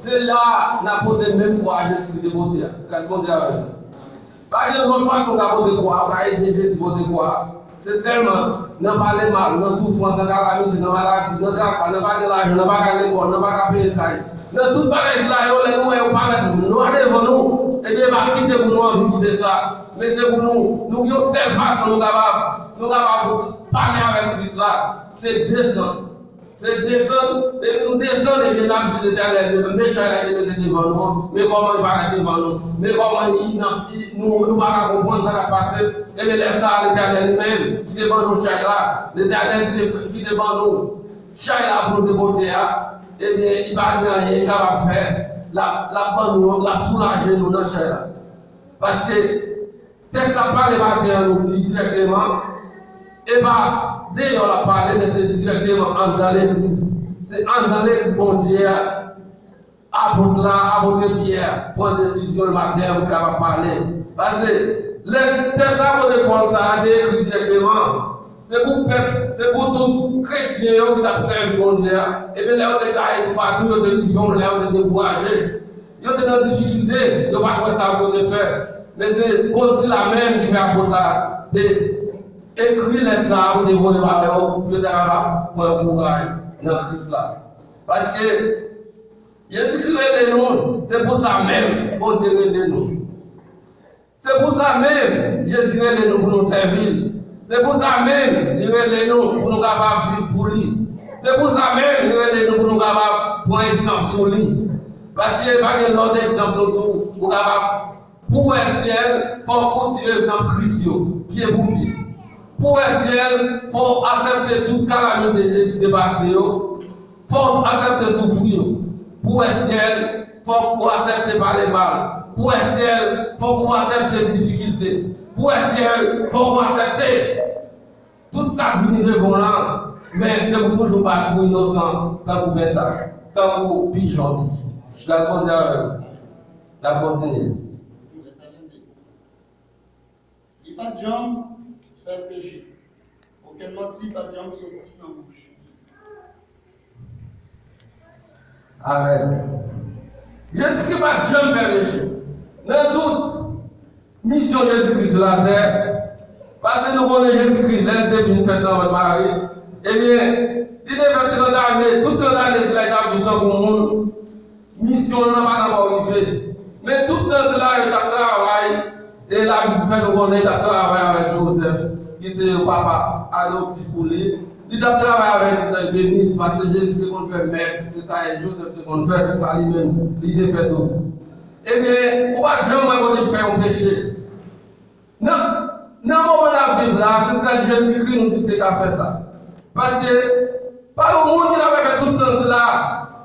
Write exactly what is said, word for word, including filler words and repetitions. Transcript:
Se la a n ap pote menm kwa a Jezikri te pote a. Gras Bondye avè nou. Pa gen lòt fason w ka pote kwa a, w ka ede Jezi pote kwa a. Se sèlman nan pale mal, nan soufrans, nan kalamite, nan maladi, nan traka, nan pa gen lajan, nan pa ka al lekòl, nan pa ka peye kay. Nan tout bagay sila yo, lè nou wè yo parèt nwa devan nou, ebyen, pa kite pou nou anvi kite sa. Men se pou nou, nou gen yon sèl fason nou kapab, nou kapab pale avèk Kris la, se desann. Se desann, depi nou desann, ebyen, n ap di Letènèl, men chay la te mete devan nou an, men kòman li parèt devan nou, men kòman li, li, nou, nou pa ka konprann sa k ap pase. Ebyen, lè sa a, Letènèl li menm, ki te ban nou chay la, Letènèl ki te, ki te ban nou chay la pou nou te pote a, ebyen, li pa gen anyen li kapab fè, l ap, l ap ban nou, l ap soulaje nou nan chay la. Paske tèks la pale maten an, nou di dirèkteman, e pa deyò l ap pale, men se dirèkteman anndan legliz. Se anndan legliz Bondye a, apot la, apot Pyè, pran desizyon l maten an pou l kapab pale. Paske lè tèks apot Pòl sa a te ekri dirèkteman, se pou pèp, se pou tout kretyen yo ki t ap sèvi Bondye a. Ebyen, lè yo te gaye toupatou, yo te rive yon lè yo te dekouraje. Yo te nan difikilte, yo pa t wè sa pou yo te fè. Men se koz sila menm ki fè apot la te ekri lèt sa a pou te voye ba yo, pou yo ta kapab pran kouraj nan Kris la. Paske Jezikri rele nou, se pou sa menm Bondye rele nou. Se pou sa menm Jezi rele nou pou nou sèvi l. Se pou sa menm li rele nou pou nou kapab viv pou li. Se pou sa menm li rele nou pou nou kapab pran egzanp sou li. Paske pa gen lòt egzanp nou tou ou kapab, pou w wè syèl, fòk ou swiv egzanp Kris yo, pye pou pye. Pou w wè syèl, fòk w aksepte tout kalamite Jezi te pase yo. Fòk w aksepte soufri yo. Pou w wè syèl, fòk w aksepte pale mal. Pou w wè syèl, fòk w aksepte difikilte. Pou w wè syèl, fòk w aksepte tout sa k vini devan w lan. Men se pou toujou bat pou inosan, tankou penta, tankou pijon. Gras Bondye avè nou. N ap kontinye. Li pa t janm fè peche. Okenn manti pa t janm soti nan bouch li. Amèn. Jezikri pa t janm fè peche. Nan tout misyon Jezikri sou latè, paske nou konnen Jezikri, lè l te vin fèt nan vant Mari, ebyen, li te fè trant ane, tout trant ane sila, li t ap viv tankou moun. Misyon l lan pa t ankò rive. Men tout tan sila yo t ap travay, e Labib fè nou konnen li t ap travay avèk Jozèf, ki se papa adoptif pou li. Li t ap travay avèk li nan ebenis, paske Jezi te konn fè mèb, se sa Jozèf te konn fè, se sa li menm, li te fè tou. Ebyen, ou pa t janm wè kote l fè yon peche. Nan, nan moman n ap viv la, se sèl Jezikri nou di ki te ka fè sa. Paske, pa yon moun ki t ap fè tout tan sila,